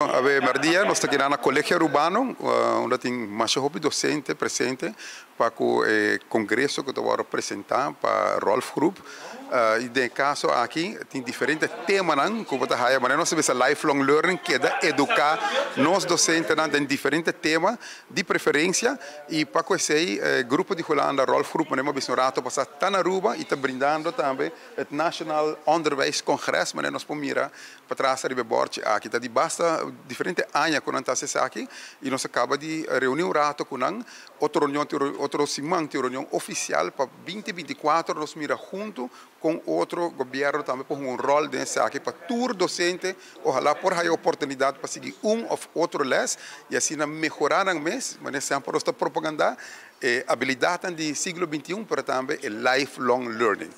Awe merdia nos ta keda na Colegio Arubano, unda tin masha hopi docente presente pa cu e congreso cu ta wordo presenta pa Rolf Groep. Y den e caso aki tin diferente temanan cu bo ta haya, manera nos ta bisa lifelong learning, keda educa nos docentenan den diferente tema di preferencia. Y pa cu esey e grupo di Hulanda, Rolf Groep, manera mi a bisa un rato pasa, ta na Aruba y ta brindando tambe het Nationaal Onderwijscongres, manera nos por mira Patras ariba e bòrchi aki ta di basta diferente aña ku nan ta hasi esaki i nos a kaba di reuní un rato ku nan. Otro reunion tin otro siman tin un reunion ofisial pa binti 24 nos mira huntu kon otro gobièrnu tambe por hunga un ròl den esaki pa tur dosente ohalá por haya oportunidat pa sigui un òf otro lès i asina mehorá nan mes. Manera semper nos ta propagandá e abilidatnan di siglo 21 pero tambe e lifelong learning.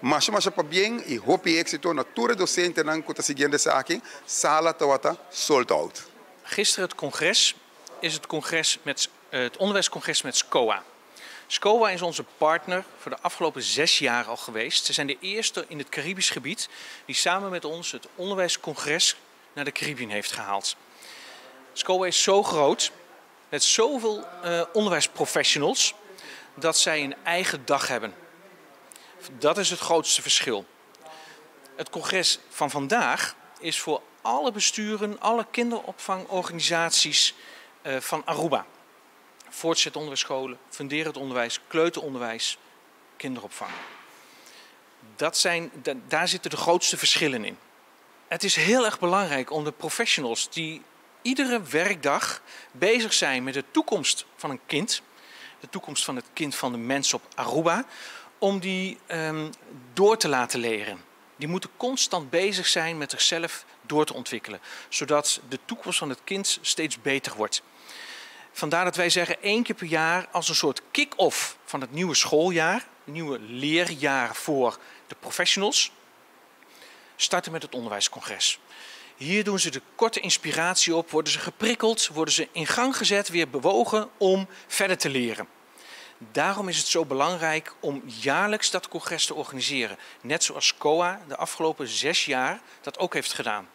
Masha masha pabien y hopi exito na tur e docentenan cu ta siguiendo esaki, sala tawata sold out. Gisteren het congres is het congres met het onderwijscongres met SCOA. SCOA is onze partner voor de afgelopen 6 jaar al geweest. Ze zijn de eerste in het Caribisch gebied die samen met ons het onderwijscongres naar de Caribbean heeft gehaald. SCOA is zo groot, met zoveel onderwijsprofessionals, dat zij een eigen dag hebben. Dat is het grootste verschil. Het congres van vandaag is voor alle besturen, alle kinderopvangorganisaties van Aruba. Voortgezet onderwijsscholen, funderend onderwijs, kleuteronderwijs, kinderopvang. Daar zitten de grootste verschillen in. Het is heel erg belangrijk om de professionals die iedere werkdag bezig zijn met de toekomst van een kind, de toekomst van het kind van de mens op Aruba, om die door te laten leren. Die moeten constant bezig zijn met zichzelf door te ontwikkelen, zodat de toekomst van het kind steeds beter wordt. Vandaar dat wij zeggen één keer per jaar als een soort kick-off van het nieuwe schooljaar, nieuwe leerjaar voor de professionals, starten met het onderwijscongres. Hier doen ze de korte inspiratie op, worden ze geprikkeld, worden ze in gang gezet, weer bewogen om verder te leren. Daarom is het zo belangrijk om jaarlijks dat congres te organiseren. Net zoals SCOA de afgelopen 6 jaar dat ook heeft gedaan.